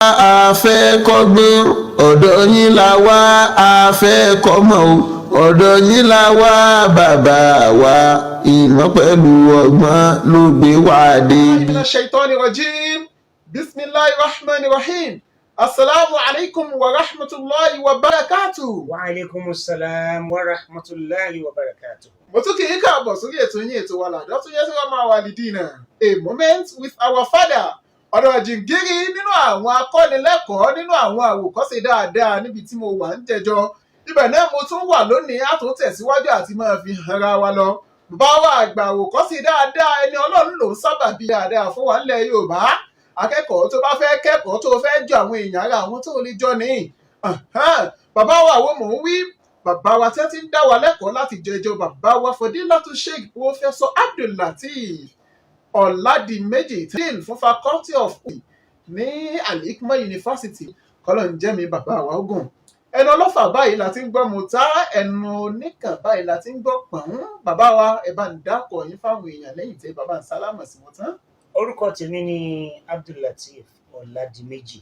A fẹ́ kọ́gbọ́n, ọ̀dọ̀ yín la wá. A fẹ́ kọ́mọ o, ọ̀dọ̀ yín la wá. Bàbá wa, ìmọ̀ pẹ̀lú ọgbọ́n ló gbé wá débi. من الشيطان الرجيم. بسم الله الرحمن الرحيم. السلام عليكم ورحمة الله وبركاته. وعليكم السلام ورحمة الله وبركاته. Mo tún kí yín káàbọ̀ sórí ètò yín, ètò wa, làdọ́ tún yẹ sí wa máa wà lídìí A Moment with Our Father. Ọ̀dọ̀ jìngírí nínú àwọn akọ́nilẹ́kọ̀ọ́, nínú àwọn àwòkọ́ṣe dáadáa níbi tí mo wà ń jẹjọ, ibẹ̀ náà mo tún wà lónìí. Á tún tẹ̀síwájú àti máa fi hanra wa lọ. Bàbá wa àgbà, àwòkọ́ṣe dáadáa, ẹni Ọlọ́run ló ń sábà bí dáadáa fún wa ńlẹ̀ Yorùbá. Akẹ́kọ̀ọ́ tó bá fẹ́ kẹ́kọ̀ọ́, tó fẹ́ jọ àwọn èèyàn, ara àwọn tó lè jọ nìyí. Bàbá wa wo mò ń wí? Bàbá wa tí wọ́n ti ń dá wa lẹ́kọ̀ọ́ láti jẹjọ, bàbá wa Fadilatu Sheikh Professor Abdullateef Ọ̀làdìmẹ́jì, dean fún Faculty of ní Al-Hikmah University. Kọ́lọ̀ ń jẹ́ mi bàbá wa ogun. Ẹnu ọlọ́fà báyìí la ti ń gbọ́ mùtá, ẹnu oníkàn báyìí la ti ń gbọ́ pọ̀n. Bàbá wa, ẹ bá ń dákọ̀ yín fáwọn èèyàn lẹ́yìn tí bàbá ń sálámà sí wọn tán. Orúkọ tèmi ni Abdullateef Ọládìméjì,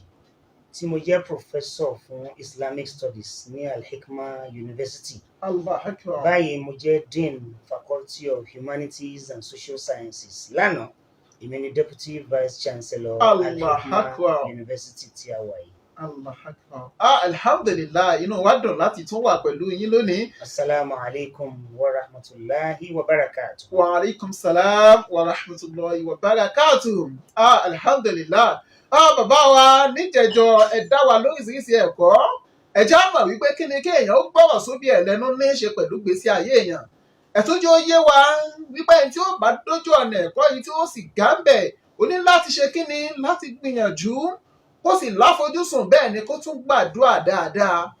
tí mo jẹ́ professor fún Islamic Studies ní Al-Hikmah University. Allah akbar. Báyìí mo jẹ́ dean, Faculty of Humanities and Social Sciences. Lánàá, èmi ni deputy vice chancellor Allah Al-Hikmah akbar. University tí a wà yìí. Allah akbar. Ah, alhamdulillah, inú wa dùn láti tún wà pẹ̀lú yín lónìí. السلام عليكم ورحمة الله وبركاته. وعليكم السلام ورحمة الله وبركاته. Ah, alhamdulillah. Ah, bàbá wa, níjẹjọ ẹ dá wa lóríṣiríṣi ẹ̀kọ́. Ẹ já mọ̀ wípé kí ni kéèyàn ó gbọ́rọ̀ sóbì ẹ̀ lẹ́nu ní í ṣe pẹ̀lú gbèsè ayé èèyàn. Ẹ̀túnjẹ́ ó yé wa wípé ẹni tí ó bá dójú ọ̀nà ẹ̀kọ́ yìí, tí ó sì gá ń bẹ̀, ó ní láti ṣe kí ni? Láti gbìyànjú, kó sì láfojúsùn, bẹ́ẹ̀ ni kó tún gbàdúrà dáadáa,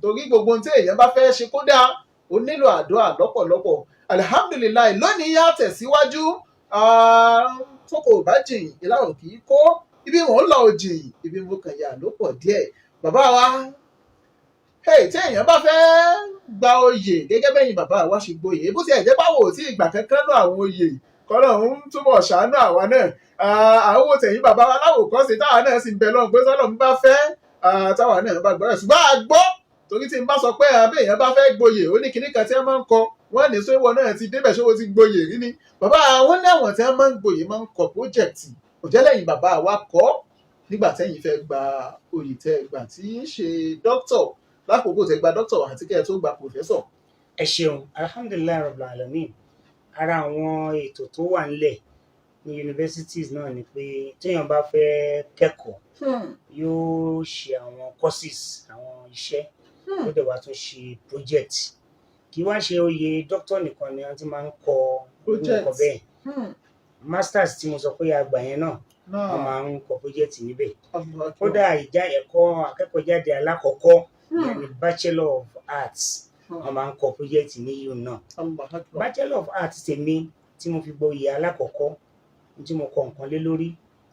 torí gbogbo ohun tí èèyàn bá fẹ́ ṣe kó dáa, ó nílò àdúrà lọ́pọ̀lọpọ̀. Alihamdulilayi, lónìí yá tẹ̀síwájú. Tó kò bá jìn, ìlà ò kì í kó. Ibi mò ń lọ ò jìn, ibi mo kàn yà ló pọ̀ díẹ̀. Bàbá wa, hey, tí èèyàn bá fẹ́ gba oyè gẹ́gẹ́ bẹ́yìn bàbá wa ṣe gboyè, bó ti ẹ̀ jẹ́ báwo tí ìgbà kankan náà àwọn oyè, kọ́lọ̀ ń túbọ̀ ṣàánú àwa náà. Àwọn owó tẹ̀yìn bàbá wa láwòkọ́ṣe, táwa náà sì ń bẹ lọ́hùn pé sọ́lọ́ ń bá fẹ́, táwa náà bá gbọ́ ẹ̀. Ṣùgbọ́n a gbọ́, torí tí n bá sọ pé àbí èèyàn bá fẹ́ gboyè, ó ní kinní kan tí wọ́n máa ń kọ. Wọ́n ní sọ ìwọ náà ti débẹ̀, ṣé o ti gboyè rí ni? Bàbá àwọn ní àwọn tí wọ́n máa ń gboyè máa ń kọ project. Òjẹ́ lẹ́yìn bàbá wa kọ́ nígbà tẹ́yìn fẹ́ gba oyè tẹ́ gbà, tí ń ṣe doctor, lákòókò tẹ́ gba doctor àti kẹ́ ẹ tó gba professor? Ẹ ṣeun. الحمد لله رب العالمين. Ara àwọn ètò tó wà ńlẹ̀ ní universities náà ni pé téèyàn bá fẹ́ kẹ́kọ̀ọ́, yóò ṣe àwọn courses, àwọn iṣẹ́, ó dẹ̀ wá tún ṣe project. Kì í wá ṣe oyè doctor nìkan ni wọ́n ti máa ń kọ irú Project. nǹkan bẹ́ẹ̀. Masters tí mo sọ pé a gbà yẹn náà, wọ́n máa ń kọ project níbẹ̀. Kódà ìjà ẹ̀kọ́ akẹ́kọ̀ọ́jáde alákọ̀ọ́kọ́, ìyẹn ni Bachelor of Arts, wọ́n máa ń kọ project ní yìí náà. Bachelor of Arts tèmi tí mo fi gboyè alákọ̀ọ́kọ́, tí mo kọ nǹkan lé lórí,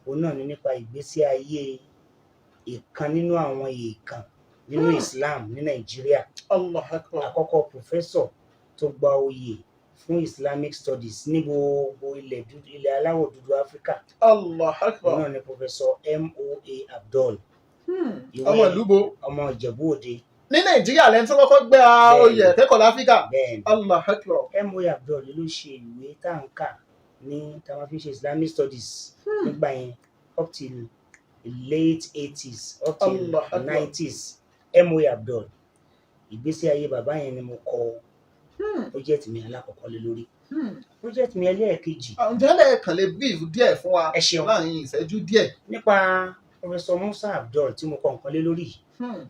òun náà ni nípa ìgbésí ayé ìkan nínú àwọn èèkàn nínú Islam ní Nàìjíríà, Allah akbar. àkọ́kọ́ professor tó gba oyè fún Islamic Studies ní gbogbo ilẹ̀ dúdú, ilẹ̀ aláwọ̀ dúdú Áfíríkà. Allah Òun akbar. náà ni Professor M.O.A. Abdul. Ọmọ ìlú bo? Ọmọ Ìjẹ̀bú Òde. Ní Nàìjíríà, lẹ́ni tó kọ́kọ́ gbé oyè ẹ̀kẹ́kọ̀ọ́ láfíríkà? Bẹ́ẹ̀ ni. Allah akbar. M.O.A. Abdul ló ṣe ìwé tá à ń kà ní táwọn fi ń ṣe Islamic Studies nígbà yẹn, up till late 80s, up till Allah akbar. 90s. M.O.A. Abdul, ìgbésí ayé bàbá yẹn ni mo kọ project mi alákọ̀ọ́kọ́ lé lórí. Project mi ẹlẹ́ẹ̀kejì, Ǹjẹ́ lẹ́ẹ̀kan lè brief díẹ̀ fún wa Ẹ ṣeun. láàrin ìṣẹ́jú díẹ̀? Nípa Professor Musa Abdul tí mo kọ nǹkan lé lórí yìí,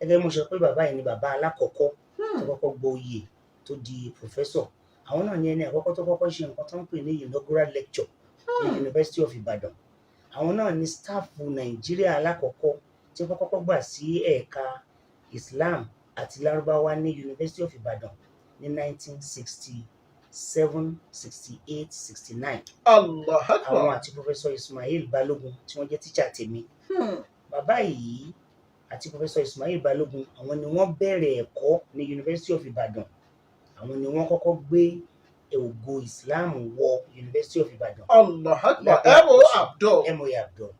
gẹ́gẹ́ bí mo sọ pé bàbá yìí ni bàbá alákọ̀ọ́kọ́ tó kọ́kọ́ gboyè tó di professor, àwọn náà ní ẹni àkọ́kọ́ tó kọ́kọ́ ṣe nǹkan tó ń pè ní inaugural lecture ní University of Ibadan. Àwọn náà ní staff Nàìjíríà alákọ̀ọ́kọ́ tí wọ́n kọ́kọ́ gbà sí ẹ̀ka Islam àti Lárúbáwá ní University of Ibadan ní 1967, 68, 69. Allah akbar. Àwọn àti Professor Ismail Balogun tí wọ́n jẹ́ tíṣà tèmi, bàbá yìí àti Professor Ismail Balogun, àwọn ni wọ́n bẹ̀rẹ̀ ẹ̀kọ́ ní University of Ibadan. Àwọn ni wọ́n kọ́kọ́ gbé ògo Islam wọ University of Ibadan. Allah akbar. Lábẹ́ M.O. àkóso Abdul. M.O. Abdul.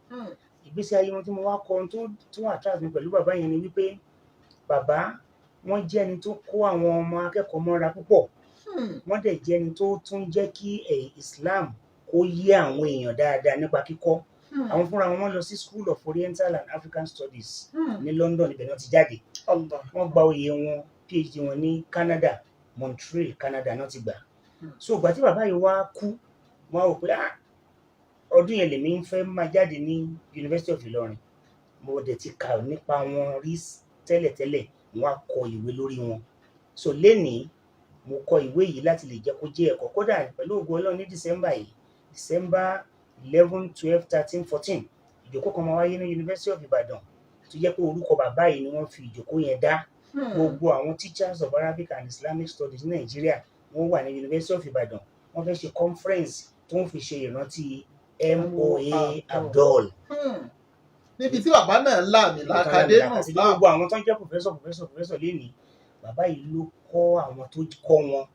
Ìgbésí ayé wọn tí mo wá kọ, ohun tó attract mi pẹ̀lú bàbá yẹn ni wípé bàbá wọ́n jẹ́ ẹni tó kó àwọn ọmọ akẹ́kọ̀ọ́ mọ́ra púpọ̀. Wọ́n dẹ̀ jẹ́ ẹni tó tún jẹ́ kí Islam kó yé àwọn èèyàn dáadáa nípa kíkọ́. Àwọn fúnra wọn, wọ́n lọ sí School of Oriental and African Studies ní London, ibẹ̀ náà ti jáde. Allah. Wọ́n gba oyè wọn, PhD wọn, ní Canada, Montreal, Canada náà ti gbà. So ìgbà tí bàbá yìí wá kú, wọ́n á rò pé, ah, ọdún yẹn lèmi ń fẹ́ máa jáde ní University of Ilorin. Mo dẹ̀ ti kà nípa wọn rí tẹ́lẹ̀tẹ́lẹ̀, mo wá kọ ìwé lórí wọn. So lénìí, mo kọ ìwé yìí láti lè jẹ́ kó jẹ́ ẹ̀kọ́. Kódà pẹ̀lú ògo Ọlọ́run, ní December yìí, December 11, 12, 13, 14, ìjókòó kan máa wáyé ní University of Ibadan tó jẹ́ pé orúkọ bàbá yìí ni wọ́n fi ìjókòó yẹn dá. Gbogbo àwọn teachers of Arabic and Islamic Studies ní Nàìjíríà, wọ́n wà ní University of Ibadan. Wọ́n fẹ́ ṣe conference tó ń fi ṣe ìrántí MOA Abdul. Níbi tí bàbá náà láàmì làkàdé náà Àti gbogbo àwọn tó ń jẹ́ professor, professor, professor lénìí, bàbá yìí ló kọ́ àwọn tó kọ́ wọn.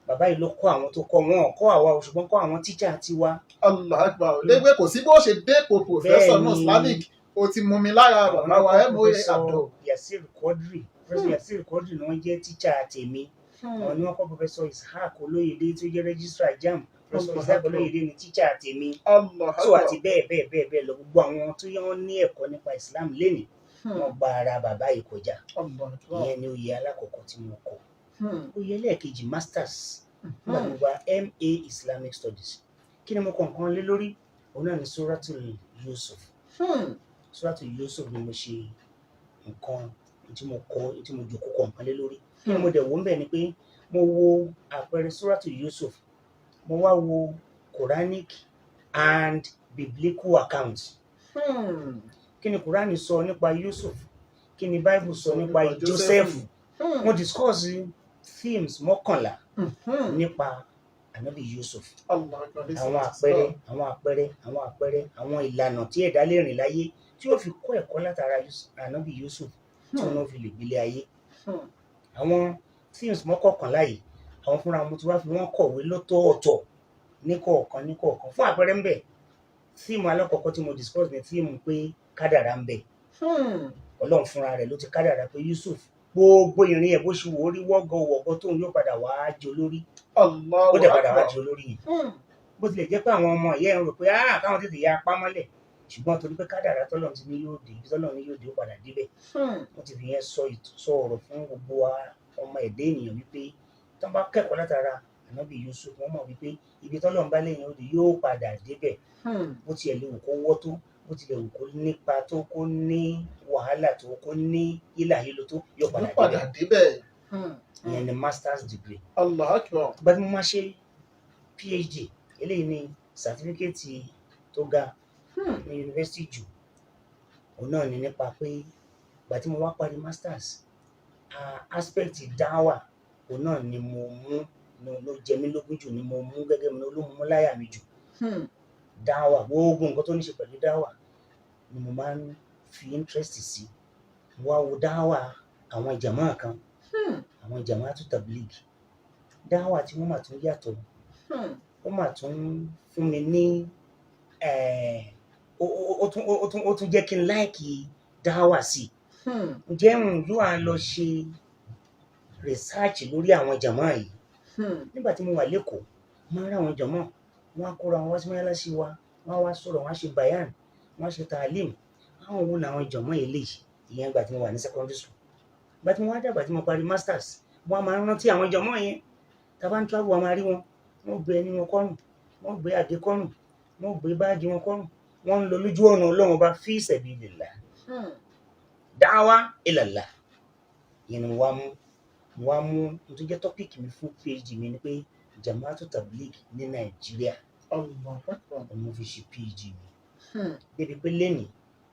Bàbá yìí ló kọ́ àwọn tó kọ́ wọn, kọ́ àwa o, ṣùgbọ́n kọ́ àwọn teacher tiwa. Allah akbar! Légbé kò sí bó ṣe dépò professor náà Bẹ́ẹ̀ni. Islamic, o ti mú mi lára bàbá wa Àwọn MOA Professor Abdul. Yasir Quadri, Professor Yasir Quadri ni wọ́n jẹ́ teacher tèmi. Àwọn ni wọ́n kọ́ Professor Ishaq Olóyèdé tó jẹ́ registrar JAMB. Professor Allah Ishaq akbar. Olóyèdé ni teacher tèmi. Allah So akbar. àti bẹ́ẹ̀ bẹ́ẹ̀ bẹ́ẹ̀ bẹ́ẹ̀ lọ, gbogbo àwọn tó yẹ wọ́n ní ẹ̀kọ́ nípa Islam lénìí, wọ́n gba ara bàbá yìí kọjá. Allah akbar. Ìyẹn ni oyè alákọ̀ọ́kọ́ tí mo kọ. Oyè ẹlẹ́ẹ̀kejì, masters, nígbà tí mo gba MA Islamic Studies, kí ni mo kọ nǹkan lé lórí? Òun náà ni Suratul Yusuf. Suratul Yusuf ni mo ṣe nǹkan tí mo kọ, tí mo jòkó kọ nǹkan lé lórí. Kí ni mo dẹ̀ wò ń bẹ̀ ni pé mo wo àpẹẹrẹ Suratul Yusuf, mo wá wo Quranic and biblical account. Kí ni Quran sọ nípa Yusuf? Kí ni Bible sọ nípa Joseph? Mo discuss themes 11 nípa anabi Yusuf. Allah akbar. Àwọn àpẹẹrẹ, àwọn àpẹẹrẹ, àwọn àpẹẹrẹ, àwọn ìlànà tí ẹ̀dá lè rìn láyé tí ó fi kọ́ ẹ̀kọ́ látara anabi Yusuf, tí wọn fi lè gbélé ayé. Àwọn themes 11 yìí, àwọn fúnra wọn tí wàá fi wọ́n kọ̀wé lọ́tọ̀ọ̀tọ̀, ní kọ̀ọ̀kan ní kọ̀ọ̀kan. Fún àpẹẹrẹ ń bẹ, theme alákọ̀ọ́kọ́ tí mo discuss ní theme pé kádàrá ń bẹ. Ọlọ́run fúnra rẹ̀ ló ti kádàrá pé Yusuf, gbogbo ìrìn ẹ̀, bó ṣe wò ó rí wọ́gọ̀ wọ̀gọ́ tóun yóò padà wá di olórí. Allah Ó dẹ̀ padà wá akbar. di olórí yẹn, bó tilẹ̀ jẹ́ pé àwọn ọmọ ìyá ẹ̀ ń rò pé, ah, káwọn tètè ya apá mọ́lẹ̀, ṣùgbọ́n torí pé kádàrá tọ́lọ́run ti ní yóò dé ibi tọ́lọ́run ní yóò dé, ó padà débẹ̀. Wọ́n ti fi yẹn sọ ọ̀rọ̀ fún gbogbo wa ọmọ ẹ̀dá ènìyàn wípé tí wọ́n bá kẹ́kọ̀ọ́ látara ànábì Yusuf, wọ́n mọ̀ wípé ibi tọ́lọ́run bá lẹ́yìn ó dé, yóò padà débẹ̀. Bó tiẹ̀ lè wù kó wọ́ tó, bó tilẹ̀ wù kó nípa tó, kó ní wàhálà tó, kó ní hílàhílo tó, yóò padà Yóò padà débẹ̀. débẹ̀. Ìyẹn ni masters degree. Allah akbar. Ìgbà tí mo máa ṣe PhD, eléyìí ni certificate tó ga ní yunifásitì jù, òun náà ni nípa pé ìgbà tí mo wá parí masters, aspect dáwà, òun náà ni mo mú ló jẹ mí lógún jù, ni mo mú gẹ́gẹ́ mi ló mú láyà mi jù. Dáwà, gbogbo nǹkan tó ní ṣe pẹ̀lú dáwà ni mo máa ń fi interest sí. Mo wá wo dáwà àwọn jàmáà kan, àwọn jàmáà tó tabligh, dáwà tí wọ́n mà tún yàtọ̀. Ó mà tún fún mi ní ó tún jẹ́ kí n like dáwà sí i. Ǹjẹ́ n yóò á lọ ṣe research lórí àwọn jàmáà yìí? Nígbà tí mo wà lẹ́kọ̀ọ́, máa ń rí àwọn jàmáà, wọ́n á kóra wọn wá sí mọ́ṣáláṣí wa, wọ́n á wá sọ̀rọ̀, wọ́n á ṣe bayan, wọ́n á ṣe taalim. Àwọn wo làwọn jàmáà eléyìí? Ìyẹn ìgbà tí mo wà ní secondary school. Ìgbà tí mo wá dàgbà, tí mo parí masters, wọ́n á máa ń rántí àwọn jàmáà yẹn. Tá a bá ń travel, wọ́n máa rí wọn, wọ́n gbé ẹni wọn kọ́rùn, wọ́n gbé àgé kọ́rùn, wọ́n gbé báàgì wọn kọ́rùn, wọ́n ń lọ lójú ọ̀nà Ọlọ́run Ọba, fi sabilillah, dáwà ilallah. Ìyẹn ni mo wá mú n tó jẹ́ topic mi fún PhD mi, ni pé Jamaatu Tabligh ní Nàìjíríà. Allah akbar. Ni mo fi ṣe PhD mi. Débi pé lẹ́nìí,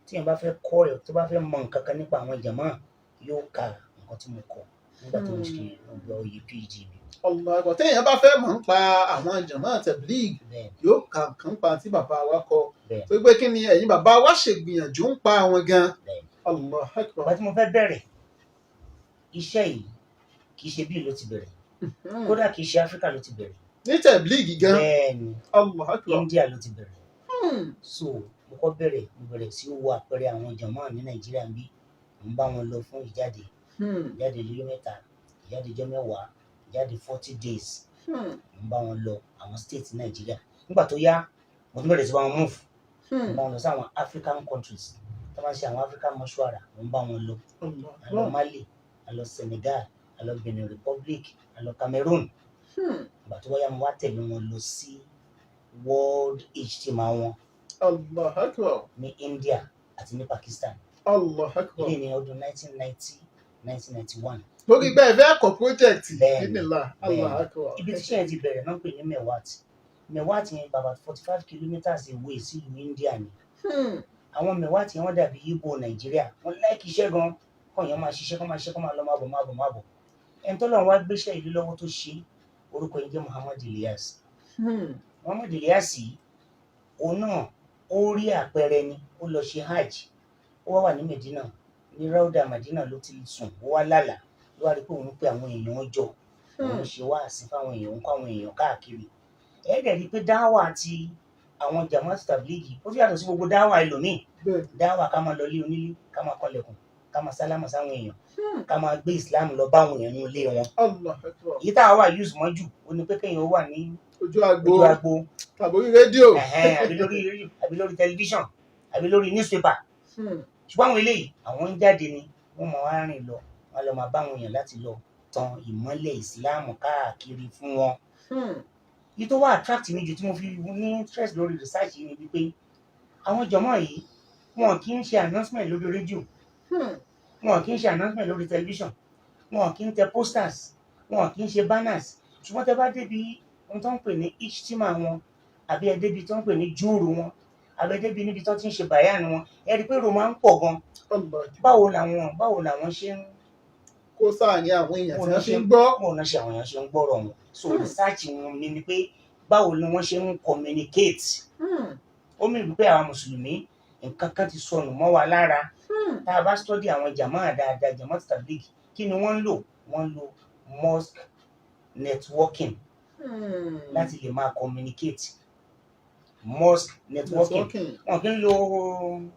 tí yẹn bá fẹ́ kọ́ ẹ̀, tó bá fẹ́ mọ nǹkan kan nípa àwọn jàmáà, yóò ka nǹkan tí mo kọ nígbà tí mo ṣe gba oyè PhD mi. Allah akbar! Téèyàn bá fẹ́ mọ̀ nípa àwọn jàmáà tabligh, yóò ka nǹkan pa tí bàbá wa kọ. Tó gbé kí ni ẹ̀yin bàbá wa ṣègbìyànjú ń pa àwọn gan. Allah akbar. Ìgbà tí mo fẹ́ bẹ̀rẹ̀ iṣẹ́ yìí, kì í ṣe bí ló ti bẹ̀rẹ̀. Kódà kì í ṣe Áfíríkà ló ti bẹ̀rẹ̀. Ní tabligh gan? Bẹ́ẹ̀ni. Allah akbar. India ló ti bẹ̀rẹ̀. So Mo kọ́ bẹ̀rẹ̀, mo bẹ̀rẹ̀ sí wo àpẹẹrẹ àwọn jàmáà ní Nàìjíríà ń bí. Mo ń bá wọn lọ fún ìjáde, ìjáde ọjọ́ 3, ìjáde ọjọ́ 10, ìjáde 40 days. Mo ń bá wọn lọ àwọn state Nàìjíríà. Nígbà tó yá, mo tún bẹ̀rẹ̀ sí bá wọn move. Mo ń bá wọn lọ sí àwọn African countries tó máa ń ṣe àwọn African mashwara. Mo ń bá wọn lọ. A lọ Mali, a lọ Senegal, a lọ Benin Republic, a lọ Cameroon. Ìgbà tó wáyá, mo wá tẹ̀lé wọn lọ sí World Ijtima wọn Allah akbar. ní India àti ní Pakistan. Allah akbar. Ilé ní ọdún 1990, 1991. Lórí bẹ́ẹ̀ fẹ́ kọ́ project. Bẹ́ẹ̀ni, nílà Allah bẹ́ẹ̀ni. akbar. Ibi tí iṣẹ́ yẹn ti bẹ̀rẹ̀ náà ń pè ní Mewat. Mewat yẹn, bàbá, 45 kilometres away sílùú India ni. Àwọn Mewat yẹn, wọ́n dàbí Igbo Nàìjíríà. Wọ́n like iṣẹ́ gan, kọ́ yẹn máa ṣiṣẹ́, kọ́ máa ṣiṣẹ́, kọ́ máa lọ, máa bọ̀, máa bọ̀, máa bọ̀. Ẹni tó lọ́run wá gbéṣẹ́ ìlú lọ́wọ́ tó ṣe, orúkọ yẹn jẹ́ Muhammad Ilyas. Muhammad Ilyas yìí, òun náà ó rí àpẹẹrẹ ni. Ó lọ ṣe hajj, ó wá wà ní Medina, ní Rauda Medina ló ti sùn. Ó wá lálàá, ló wá rí pé òun pé àwọn èèyàn jọ, òun ṣe wáàsí fáwọn èèyàn, òun kọ́ àwọn èèyàn káàkiri. Ẹ dẹ̀ rí i pé dáwà àti àwọn Jamaat Tablighi, ó fi yàtọ̀ sí gbogbo dáwà ẹlòmíì. Dáwà ká máa lọ lé onílé, ká máa kọlẹ̀kùn, ká máa sálámà sáwọn èèyàn, ká máa gbé Islam lọ báwọn èèyàn ní ilé wọn. Allah akbar. Èyí táwa wà use mọ́jú ó ní pé kéèyàn ó wà ní ojú agbo, ojú agbo, tàbí orí rédíò. Ẹ̀hẹ́n, àbí lórí rédíò, àbí lórí tẹlifíṣàn, àbí lórí newspaper. Ṣùgbọ́n àwọn eléyìí, àwọn ń jáde ni, wọ́n máa wá rìn lọ, wọ́n lọ máa bá àwọn èèyàn láti lọ tan ìmọ́lẹ̀ Ìsìláàmù káàkiri fún wọn. Yìí tó wá attract mi jù tí mo fi ní interest lórí research yìí ni wípé àwọn jàmáà yìí, wọn kì í ṣe announcement lórí rédíò, wọn kì í ṣe announcement lórí tẹlifíṣàn, wọn kì í tẹ posters, wọn kì í ṣe banners. Ṣùgbọ́n tẹ bá débi ohun tó ń pè ní ijtima wọn, àbí ẹ débi tó ń pè ní júùrù wọn, àbí ẹ débi níbi tó ti ń ṣe bàyàn wọn, ẹ rí i pé èrò máa ń pọ̀ gan. Allah. Báwo làwọn ṣe ń Kó sáàrin àwọn èèyàn tí báwo wọ́n ṣe ń gbọ́. Báwo náà ṣe àwọn èèyàn ṣe ń gbọ́rọ̀ wọn? So research wọn ni ni pé báwo ni wọ́n ṣe ń communicate. Ó mì wípé àwọn mùsùlùmí, nǹkan kan ti sọnù mọ́ wa lára. Tá a bá study àwọn jàmáà dáadáa, jàmáà tabligh, kí ni wọ́n ń lò? Wọ́n ń lo mosque networking láti lè máa communicate. Mosque networking. Networking. Wọn kì í lo Wọn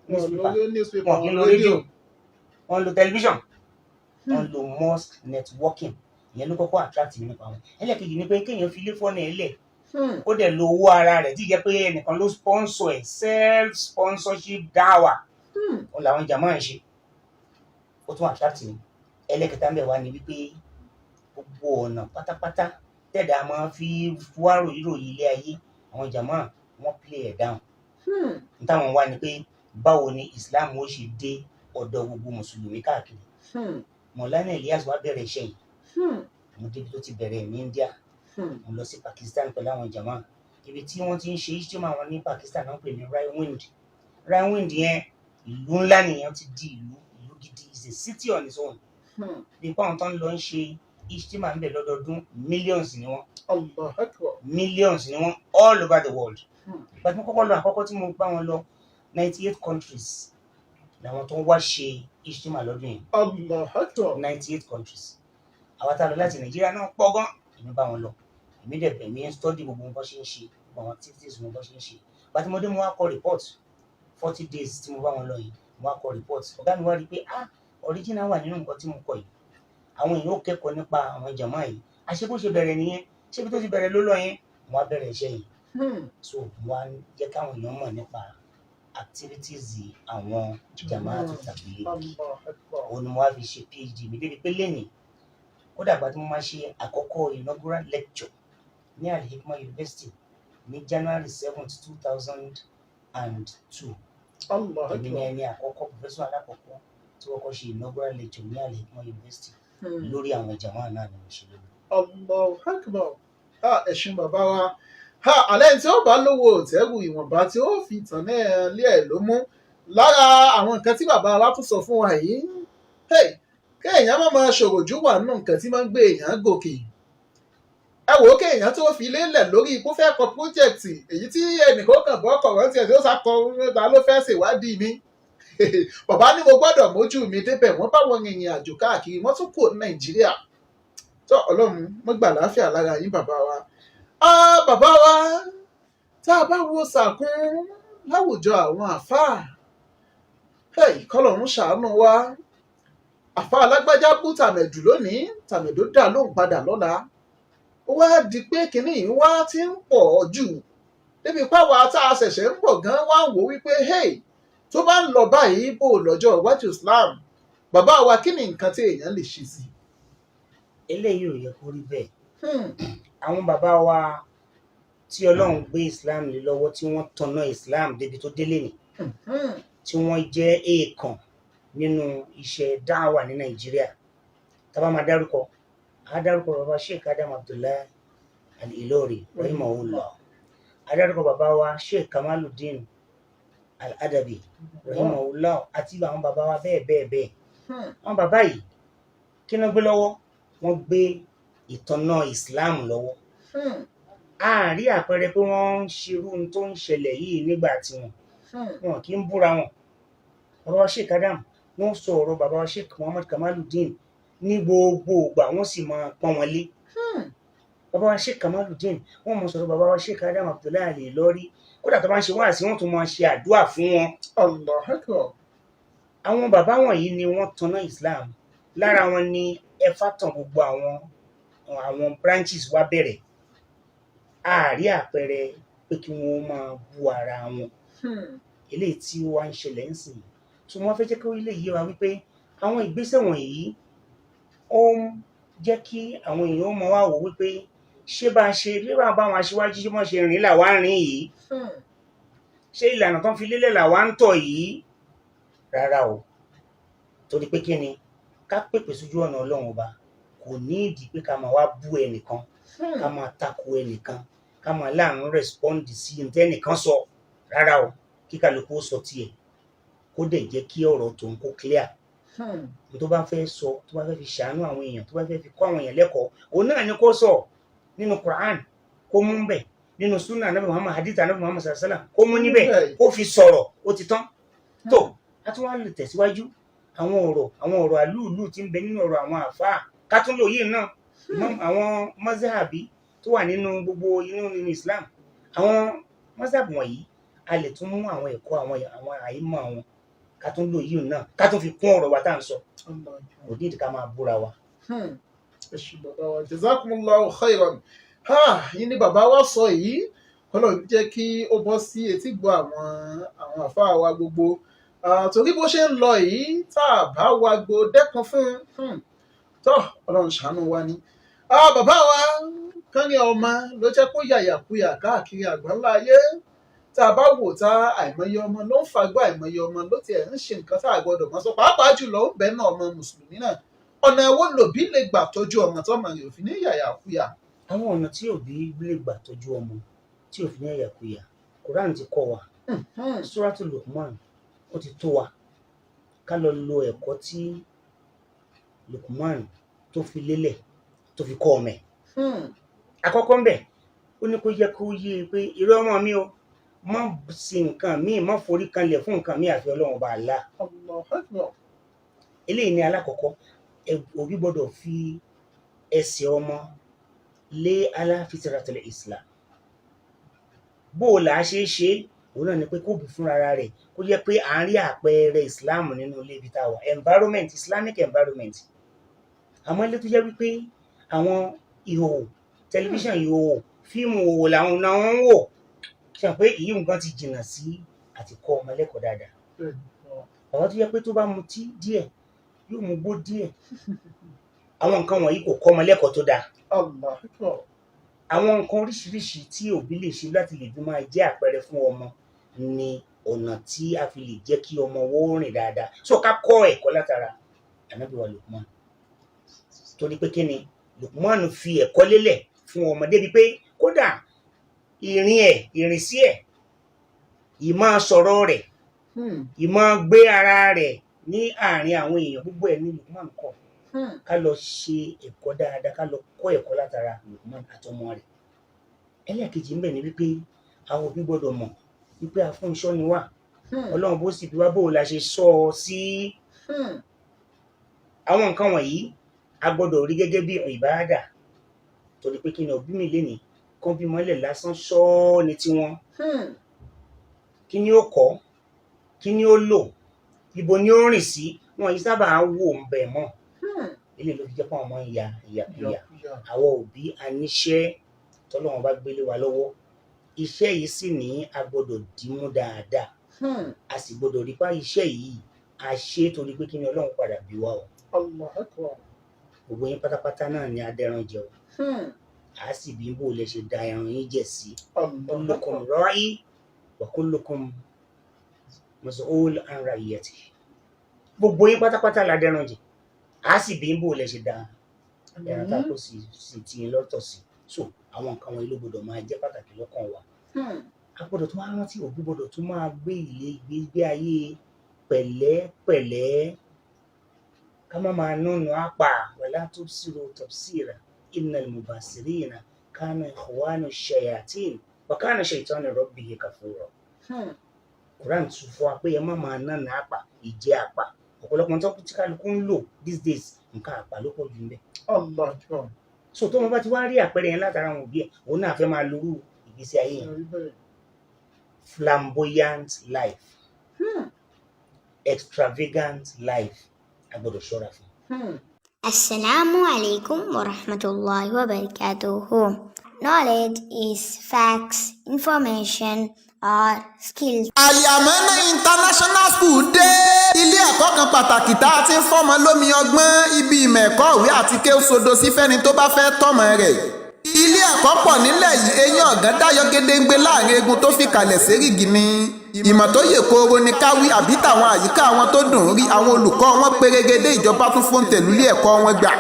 newspaper, lo newspaper, wọn kì í lo rédíò, wọn lo tẹlifíṣàn, wọn lo mosque networking. Ìyẹn ló kọ́kọ́ attract mi nípa wọn. Ẹlẹ́kejì ni pé kéèyàn fi ilé fọ́nà ẹ̀ lẹ̀, ó dẹ̀ lo owó ara rẹ̀, tí jẹ́ pé ẹnìkan ló sponsor ẹ̀, self sponsorship dáwà, òun làwọn jàmáà ń ṣe. Ó tún attract mi. Ẹlẹ́kẹta ń bẹ̀ wá ní wípé gbogbo ọ̀nà pátápátá tẹ̀dá máa fi wá ròyìnròyìn ilé ayé, àwọn jàmáà wọ́n play ẹ̀ down. N táwọn wá ni pé báwo ni Islam ó ṣe dé ọ̀dọ̀ gbogbo mùsùlùmí káàkiri. Mọ̀lánà Elias wá bẹ̀rẹ̀ iṣẹ́ yìí. Mo débi tó ti bẹ̀rẹ̀ ní India, mo lọ sí Pakistan pẹ̀lú àwọn jàmáà. Ibi tí wọ́n ti ń ṣe ijtima wọn ní Pakistan náà ń pè ní Raiwind. Raiwind yẹn, ìlú ńlá nìyẹn, ti di ìlú, ìlú gidi, is a city on its own. Bí pàwọn tó ń lọ ń ṣe ijtima ń bẹ̀ lọ́dọọdún, millions ni wọ́n. Allah akbar. Millions ni wọ́n all over the world. Ìgbà tí mo kọ́kọ́ lọ àkọ́kọ́ tí mo bá wọn lọ, 98 countries làwọn tó ń wá ṣe ijtima lọ́dún yẹn. Allah akbar. 98 countries. Àwa tá a lọ láti Nàìjíríà náà pọ̀ gan. Èmi bá wọn lọ, èmi dẹ̀ bẹ̀ mí ń study gbogbo bó ṣe ń ṣe, gbogbo àwọn activities wọn bó ṣe ń ṣe. Ìgbà tí mo dé, mo wá kọ report. 40 days tí mo bá wọn lọ yìí, mo wá kọ report. Ọ̀gá mi wá rí i pé, ah, original wà nínú nǹkan tí mo kọ yìí, àwọn èèyàn ó kẹ́kọ̀ọ́ nípa àwọn jàmáà yìí. Àṣé bó ṣe bẹ̀rẹ̀ nìyẹn, ṣé ibi tó ti bẹ̀rẹ̀ ló lọ yẹn? Mo wá bẹ̀rẹ̀ iṣẹ́ yìí. So mo wá jẹ́ káwọn èèyàn mọ̀ nípa activities àwọn Jamaatu Tabligh. Allah akbar. Òun ni mo wá fi ṣe PhD mi débi pé lẹ́nìí, kódà àgbà tí mo máa ṣe àkọ́kọ́ inaugural lecture ní Al-Hikmah University ní January 7th, 2002, Allah èmi ní akbar. ẹni àkọ́kọ́, professor alákọ̀ọ́kọ́ tí wọ́n kọ́ ṣe inaugural lecture ní Al-Hikmah University. Lórí àwọn jàmáà náà ni mo ṣe lórí. Allahu akbar. Ha, ẹ̀sùn bàbá wa. Ha, alẹ́ tí ó bá lówó òtẹ́rù, ìwọ̀nba tí ó fi tàn náà lé ẹ̀ ló mú. Lára àwọn nǹkan tí bàbá wa tún sọ fún wa yìí, hey, kéèyàn má máa ṣòròjú wà nínú nǹkan tí máa ń gbé èèyàn gòkè. Ẹ wò ó, kéèyàn tó fi lélẹ̀ lórí kó fẹ́ kọ project, èyí tí ẹnìkan kàn bọ́ kọ̀ọ̀rọ̀ tiẹ̀ tí ó sá kọ, ta ló fẹ́ ṣèwádìí mi? Bàbá ní mo gbọ́dọ̀ mójú mi débẹ̀. Wọ́n bá wọn rìnrìn àjò káàkiri, wọ́n tún kúrò ní Nàìjíríà. Tó Ọlọ́run mo gbà láàfíà lára yín, bàbá wa. Ah, bàbá wa, tá a bá wo sàkún Láwùjọ àwọn àfáà, hey, kọ́lọ́run ṣàánú wa. Àfáà alágbájá bú tàmẹ̀dù lónìí, tàmẹ̀dù dà lóhùn padà lọ́la. Ó wá di pé kínní yìí wá ti ń pọ̀ jù débi páwa tá a ṣẹ̀ṣẹ̀ ń bọ̀ gan wá ń wò wípé, hey, tó bá ń lọ báyìí, bò lọ́jọ́ iwájú Islam? Bàbá wa, kí ni nǹkan tí èèyàn lè ṣe sí? Eléyìí ò yẹ kó rí bẹ́ẹ̀. Àwọn bàbá wa tí Ọlọ́run gbé Islam lé lọ́wọ́, tí wọ́n tanná Islam débi tó délé ni, tí wọ́n jẹ́ èèkàn nínú iṣẹ́ dáwà ní Nàìjíríà, tá bá máa dárúkọ, á dárúkọ bàbá Sheikh Adam Abdullahi Al-Ilori rahimahullah, á dárúkọ bàbá wa Sheikh Kamaluddin Al-Adabi rahimahullah, àti àwọn bàbá wa bẹ́ẹ̀ bẹ́ẹ̀ bẹ́ẹ̀. Àwọn bàbá yìí, kí wọ́n gbé lọ́wọ́? Wọ́n gbé ìtànná Islam lọ́wọ́. A rí àpẹẹrẹ pé wọ́n ń ṣerú ohun tó ń ṣẹlẹ̀ yìí nígbà tiwọn. Wọn kì í búra wọn. Bàbá wa Sheikh Adam, wọ́n sọ ọ̀rọ̀ bàbá wa Sheikh Muhammad Kamaluddin ní gbogbo ìgbà, wọ́n sì máa pọ́n wọn lé. Bàbá wa Sheikh Kamaluddin, wọ́n mọ̀ sọ̀rọ̀ bàbá wa Sheikh Adam Abdullahi Al-Ilori. Kódà tó bá ń ṣe wáàsí, wọ́n tún máa ṣe àdúrà fún wọn. Allah akbar. Àwọn bàbá wọ̀nyí ni wọ́n tanná Islam. Lára wọn ni ẹfà tàn gbogbo àwọn branches wa bẹ̀rẹ̀. A rí àpẹẹrẹ pé kí wọ́n máa bú ara wọn. Eléyìí tí ó wá ń ṣẹlẹ̀ ń sìn tí wọ́n fẹ́ jẹ́ kí ilé yé wa wípé àwọn ìgbésẹ̀ wọ̀nyí, ó ń jẹ́ kí àwọn èèyàn mọ̀ wá wò wípé ṣé bá a ṣe bí bá àwọn aṣíwájú ṣé wọ́n ṣe rìn làwa ń rìn yìí? Ṣé ìlànà tó ń fi lélẹ̀ làwa ń tọ̀ yìí? Rárá o. Torí pé kí ni ká pèpè sójú ọ̀nà Ọlọ́run Ọba kò ní ìdí pé ká máa wá bú ẹnìkan, ká máa tako ẹnìkan, ká máa láàánú respond sí ní tẹ́nìkan sọ. Rárá o. Kí kálukú ó sọ tiẹ̀, kó dẹ̀ jẹ́ kí ọ̀rọ̀ tòun kó clear. Tó bá fẹ́ sọ, tó bá fẹ́ fi ṣàánú àwọn èèyàn, tó bá fẹ́ fi kọ́ àwọn èèyàn lẹ́kọ̀ọ́, òun náà ni kó sọ nínú Quran, kó mú bẹ̀ nínú sunnah Anabi Muhammad, hadith Anabi Muhammad sallallahu alaihi wasallam, kó mú níbẹ̀, kó fi sọ̀rọ̀, ó ti tán. Tó a tún wá lè tẹ̀síwájú, àwọn ọ̀rọ̀ àlúùlù tí ń bẹ nínú ọ̀rọ̀ àwọn àfáà, ká tún lò yìí náà. Àwọn mazhabi tó wà nínú gbogbo inú nínú Islam, àwọn mazhab wọ̀nyí, a lè tún mú àwọn ẹ̀kọ́ àwọn àìmọ̀ wọn, ká tún lò yìí náà, ká tún fi kún ọ̀rọ̀ wa tá à ń sọ. Kò ní ìdí ká máa búra wa. Ẹ ṣé, bàbá wa, jazakumullahu khairan. Ha, yín ni bàbá wa sọ yìí, kọ́lọ̀ jẹ́ kí ó bọ́ sí etí gbọ́ àwọn àfáà wa gbogbo. Torí bó ṣe ń lọ yìí, tá a bá wa gbo dẹ́kun fún un tọ́, Ọlọ́run ṣàánú wa ni. Bàbá wa kán ní ọmọ ló jẹ́ kó yàyàkuyà káàkiri àgbáńlá ayé. Tá a bá wò tá, àìmọye ọmọ ló ń fagbọ́, àìmọye ọmọ ló tiẹ̀ ń ṣe nǹkan tá a gbọ́dọ̀ mọ́ sọ, pàápàá jùlọ ó ń bẹ́ẹ̀ náà ọmọ mùsùlùmí náà. Ọ̀nà wo lòbí lè gbà tọ́jú ọmọ tọ́mọ rẹ̀ ò fi ní yàyàkuyà? Àwọn ọ̀nà tí òbí lè gbà tọ́jú ọmọ tí ò fi ní yàyàkuyà, Quran ti kọ́ wa. Suratu Luqman, ó ti tó wa ká lọ lo ẹ̀kọ́ tí Luqman tó fi lélẹ̀, tó fi kọ́ ọmọ ẹ̀. Àkọ́kọ́ ńbẹ̀, ó ní kó jẹ́ kó yé e pé, irú ọmọ mi o, má sí nǹkan míì, má forí kanlẹ̀ fún nǹkan míì àfi Ọlọ́run Ọba Allah. Allahu Akbar. Eléyìí ni alákọ̀ọ́kọ́. Òbí gbọ́dọ̀ fi ẹsẹ̀ ọmọ lé ala fitratul Islam. Bó o là á ṣe é ṣe, òun náà ni pé kó bí fúnra rẹ̀, kó jẹ́ pé à ń rí àpẹẹrẹ Islam nínú ilé ibi tá a wà, environment, Islamic environment. Àmọ́ ilé tó jẹ́ wípé àwọn ìhòòhò, tẹlifíṣàn ìhòòhò, fíìmù òhò làwọn náà ń wò, ṣe hàn pé èyí nǹkan ti jìnnà sí àti kọ́ ọmọ lẹ́kọ̀ọ́ dáadáa. Bàbá tó jẹ́ pé tó bá mutí díẹ̀, yóò mú gbó díẹ̀, àwọn nǹkan wọ̀nyí kò kọ́ ọmọ lẹ́kọ̀ọ́ tó dáa. Allahu Akbar. Àwọn nǹkan oríṣiríṣi tí òbí lè ṣe láti lè fi máa jẹ́ àpẹẹrẹ fún ọmọ ni ọ̀nà tí a fi lè jẹ́ kí ọmọ wo rìn dáadáa. So ká kọ́ ẹ̀kọ́ látara Ànábì wa Lukman, torí pé kíni Lukman fi ẹ̀kọ́ lélẹ̀ fún ọmọ débi pé kódà ìrìn ẹ̀, ìrìnsí ẹ̀, ìmọ̀ sọ̀rọ̀ rẹ̀, ìmọ̀ gbé ara rẹ̀ ní àárín àwọn èèyàn, gbogbo ẹ̀ ní Lukman kọ́. Ká lọ ṣe ẹ̀kọ́ dáadáa, ká lọ kọ́ ẹ̀kọ́ látara Lukman àtọmọ rẹ̀. Ẹlẹ́ẹ̀kejì ń bẹ ní wípé àwọn òbí gbọ́dọ̀ mọ̀ wípé afúnṣọ́ ni wá. Ọlọ́run bó sì bí wá, bó la ṣe sọ ọ sí. Àwọn nǹkan wọ̀nyí a gbọ́dọ̀ rí gẹ́gẹ́ bí ìbáàdà, torí pé kí ni òbí mi lè ní kán bímọ lẹ̀ lásán ṣọ́ ni tiwọn. Kí Kí ni ó kọ́, kí ni ó lò, ibo ni ó rìn sí, wọn yìí sábà wò ń bẹ̀ mọ́. Ilé ló fi jẹ́ pé àwọn ọmọ ń ya ìyàkuyà. Àwọn òbí a níṣẹ́ tọ́lọ́run bá gbélé wa lọ́wọ́. Iṣẹ́ yìí sì ní a gbọ́dọ̀ dìímú dáadáa. A sì gbọ́dọ̀ rí pa iṣẹ́ yìí a ṣe é, torí pé kí ni, Ọlọ́run padà bí wa o. Allah akbar. Gbogbo yín pátápátá náà ni adẹ́ran jẹ o. A sì bí bó lẹ ṣe da ẹran yín jẹ sí. Allah Kullukum akbar. Ra'i wa kullukum mas'ul an ra'iyatihi. Gbogbo yín pátápátá la dẹ́ran jẹ, a sì bí bó lẹ ṣe da ẹran tá a kó sí ti lọ́tọ̀ sí. So àwọn nǹkan wọn ló gbọ́dọ̀ máa jẹ́ pàtàkì lọ́kàn wa. A gbọ́dọ̀ tún wá rántí, òbí gbọ́dọ̀ tún máa gbé ilé gbé ayé pẹ̀lẹ́pẹ̀lẹ́, ká má máa núnu apá. Wala tubsiru tabsira innal mubasirina kanu ikhwanu shayatin wa kana shaytanu rabbihi kafura. Quran tún fún wa pé ẹ má máa nánà apá, ìjẹ apá. Ọ̀pọ̀lọpọ̀ tó tí kálukú ń lò these days, nǹkan àpá ló pọ̀ jù ń bẹ. Allah akbar. So tó wọn bá ti wá rí àpẹẹrẹ yẹn látara àwọn òbí ẹ, òun náà fẹ́ máa lorú ìgbésí ayé yẹn. Flamboyant life, extravagant life, a gbọ́dọ̀ ṣọ́ra fún. Assalamu alaikum wa rahmatullahi wa barakatuhu. Knowledge is facts, information, or skills. Àlìàmọ́nà International School dé, ilé ẹ̀kọ́ kan pàtàkì tá a ti ń fọ́mọ lómi ọgbọ́n, ibi ìmọ̀ ẹ̀kọ́ ìwé àti ké sodo sí fẹ́ni tó bá fẹ́ tọ́mọ rẹ̀. Ilé ẹ̀kọ́ pọ̀ nílẹ̀ yìí, eyín ọ̀gán dáyọ gédéǹgbé láàrin egun tó fi kalẹ̀ sérìgì ni. Ìmọ̀ tó yè kooro ni káwí àbí tàwọn àyíká àwọn tó dùn ún rí, àwọn olùkọ́ wọn pérégedé, ìjọba tún fóńtẹ̀lú ilé ẹ̀kọ́ wọn gbà.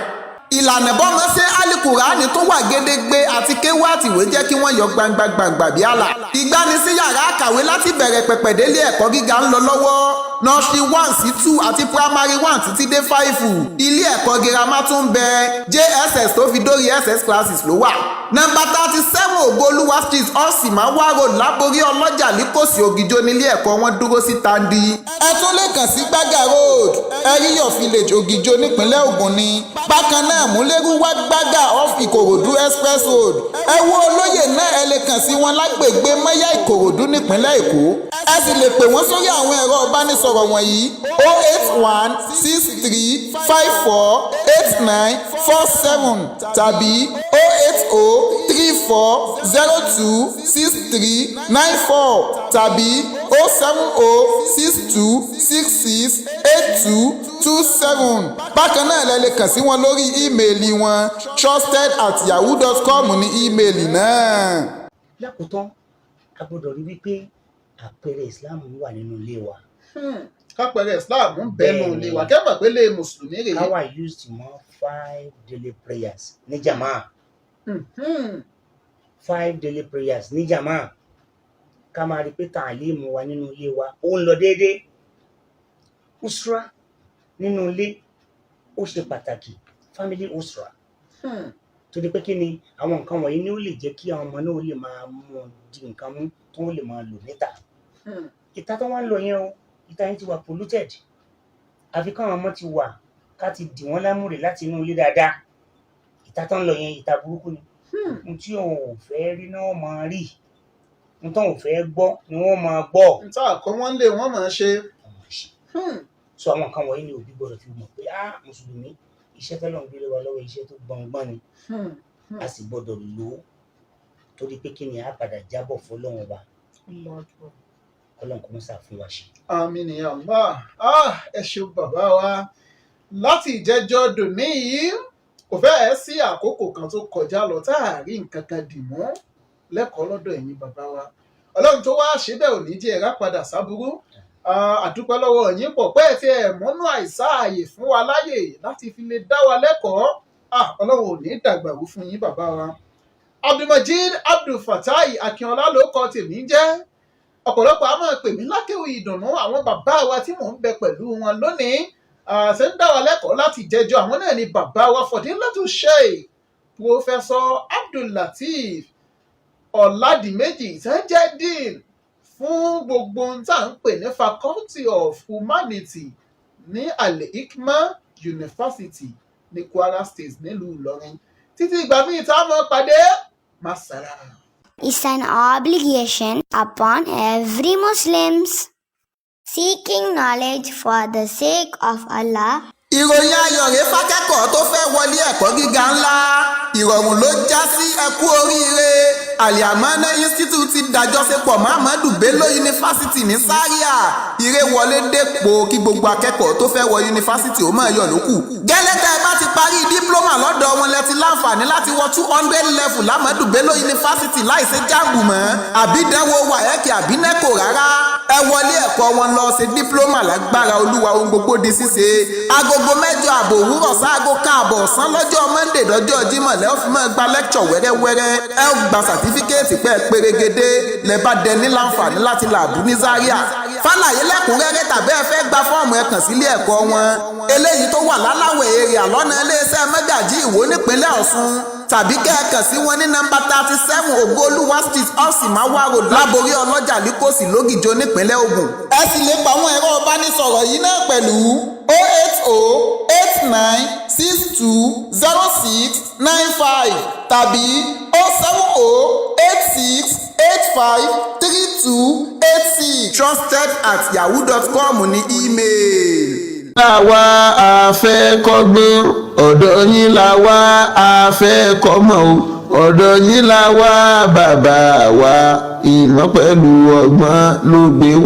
Ìlànà bọ́mọ ṣe alukurani tó wà gédégbé àti kéwú àtìwé jẹ́ kí wọ́n yọ gbangba gbangba bí àlà. Ìgbanisí yàrá àkàwé láti bẹ̀rẹ̀ pẹ̀pẹ̀ délé ẹ̀kọ́ gíga ń lọ lọ́wọ́, nursery 1 sí 2 àti primary 1 títí dé 5. Ilé ẹ̀kọ́ girama tún ń bẹ, JSS tó fi dórí SS classes ló wà. Nọ́mbà 37 Ògoolúwa Street, Ọ̀sìnmáwá Road, Láborí Ọlọ́jà, Líkòsí, Ògìjó nílé ẹ̀kọ́ wọn dúró sí Tandi. Ẹ tún lè kàn sí Gbága Road, Ẹ̀ríyọ̀ Village, Ògìjó, nípínlẹ̀ Ògùn ni. Bákan náà, Múlẹ́rúwá, Gbága, off Ìkòròdú Express Road. Ẹ wo olóyè náà, ẹ lè kàn sí wọn lágbègbè Mọ́yá, Ìkòròdú, nípínlẹ̀ Èkó. Ẹ sì lè pè wọ́n sórí àwọn ẹ̀rọ ìbánisọ̀rọ̀ wọ̀nyí: 08163548947 tàbí 08034026394 tàbí 07062668227. Bákan náà, lẹ lè kàn sí wọn lórí ímeèlì wọn, trusted@yahoo.com ní ímeèlì náà. Lákòótán, a gbọ́dọ̀ rí wípé àpẹẹrẹ Islam wà nínú ilé wa. Kápẹ̀rẹ̀ Islam ń bẹnu ilé wa, kẹ́ mọ̀ pé lè mùsùlùmí rèé. Káwa used mọ́ five daily prayers ní jama. Five daily prayers ní jama, ká máa rí pé tàlímù wa nínú ilé wa ó ń lọ déédéé. Usra nínú ilé ó ṣe pàtàkì, family usra. Torí pé kí ni, àwọn nǹkan wọ̀nyí ni ó lè jẹ́ kí àwọn ọmọ náà ó lè máa mú un di nǹkan mú tó lè máa lò níta. Ìta tó wá ń lọ yẹn o, ìta yẹn ti wà polluted. Àfi káwọn ọmọ ti wà, ká ti dì wọ́n lámúrè láti inú ilé dáadáa. Ìta tó ń lọ yẹn, ìta burúkú ni. Ohun tí òun ò fẹ́ rí náà máa rí, ohun tó ò fẹ́ gbọ́ ni wọ́n máa gbọ́. Níta àkọ́ wọn lé wọ́n máa ṣe. Wọ́n máa ṣe. So àwọn nǹkan wọ̀nyí ni òbí gbọ́dọ̀ fi mọ̀ pé, ah, mùsùlùmí, iṣẹ́ tọ́lọ́run gbé lé wa lọ́wọ́, iṣẹ́ tó gbọ̀ngbọ́n ni. A sì gbọ́dọ̀ lò ó, torí pé kí ni, a padà jábọ̀ fọlọ́run ọba. Kọ́lọ́run kó mọ́sà fún wa ṣe. Àmín ya Allah. Ah, ẹ ṣeun bàbá wa. Láti ìjẹjọ dòní yìí, kò fẹ́ẹ̀ sí àkókò kan tó kọjá lọ tá a rí nǹkan kan dì mú lẹ́kọ̀ọ́ lọ́dọ̀ ẹ̀yin bàbá wa. Ọlọ́run tó wá ṣe bẹ́ẹ̀ ò ní jẹ́ ẹ̀rá padà sábúrú. Ah, àdúpẹ́ lọ́wọ́ yín pọ̀ pé ẹ ti ẹ̀ mọ́nú àìsáàyè fún wa láyè láti fi lè dá wa lẹ́kọ̀ọ́. Ah, Ọlọ́run ò ní dàgbà wú fún yín, bàbá wa. Abdulmajid Abdulfatai Akínọlá ló kọ tèmi jẹ́. Ọ̀pọ̀lọpọ̀ a máa pè mí lákéwì ìdùnnú. Àwọn bàbá wa tí mò ń bẹ pẹ̀lú wọn lónìí ṣe ń dá wa lẹ́kọ̀ọ́ láti jẹjọ́, àwọn náà ni bàbá wa Fọ̀dílátù Sheikh Professor Abdullateef Ọ̀làdìmẹ́jì, tí wọ́n jẹ́ dean fún gbogbo ohun tá à ń pè ní Faculty of Humanity ní Al-Hikmah University ní Kwara State, nílùú Ìlọrin. Títí ìgbà míì tá a mọ̀ pàdé, masala. is an obligation upon every Muslims. Seeking knowledge for the sake of Allah. Ìròyìn ayọ̀ rèé fákẹ́kọ̀ọ́ tó fẹ́ wọlé ẹ̀kọ́ gíga ńlá. Ìrọ̀rùn ló já sí. Ẹ kú oríire. Aliamana Institute ti dàjọṣepọ̀ mọ́ Ahmadu Bello University ní Zaria. Ire wọlé dépò kí gbogbo akẹ́kọ̀ọ́ tó fẹ́ wọ yunifásitì ó máa yọ̀ lókù. Gẹ́lẹ́ tẹ́ ẹ bá ti parí diploma lọ́dọ̀ wọn, lẹ ti láǹfààní láti wọ 200 level l'Ahmadu Bello University láìsí JAMB mọ́, àbí dánwò WAEC, àbí NECO rárá. Ẹ wọlé ẹ̀kọ́ wọn lọ ṣe diploma. Lágbára Olúwa, ohun gbogbo di ṣíṣe. Aago 8:30 òwúrọ̀ sáago 1:30 ọ̀sán lọ́jọ́ Monday dọ́jọ́ Jímọ̀ lẹ́ ó fi máa gba lecture wẹ́rẹ́wẹ́rẹ́. Ẹ ó gba certificate pẹ́ pérégedé lẹ́ bá dẹ ní láǹfààní láti làbú ní Zaria. Fàlàyé lẹ́kùnrẹ́rẹ́ tàbí ẹ fẹ́ gba fọ́ọ̀mù, ẹ kàn sílé ẹ̀kọ́ wọn eléyìí tó wà láláwẹ̀ èrè àlọ́nà iléeṣẹ́ Mẹ́gàjí Ìwó nípínlẹ̀ Ọ̀ṣun, tàbí kẹ́ ẹ kàn sí wọn ní nọ́mbà 37 Ògoolúwa Street, Ọ̀sìnmáwá Road, Láborí Ọlọ́jà, Líkòsì, Lógìjó, nípínlẹ̀ Ògùn. Ẹ sì lè pa àwọn ẹ̀rọ ìbánisọ̀rọ̀ yìí náà pẹ̀lú 08089620695 tàbí 07086853286. trusted@yahoo.com ní email. La wá a fẹ́ kọ́gbọ́n, ọ̀dọ̀ yín la wá a fẹ́ kọ́mọ̀ o. Ọ̀dọ̀ yín la wá, bàbá wa, ìmọ̀ pẹ̀lú ọgbọ́n ló gbé wá.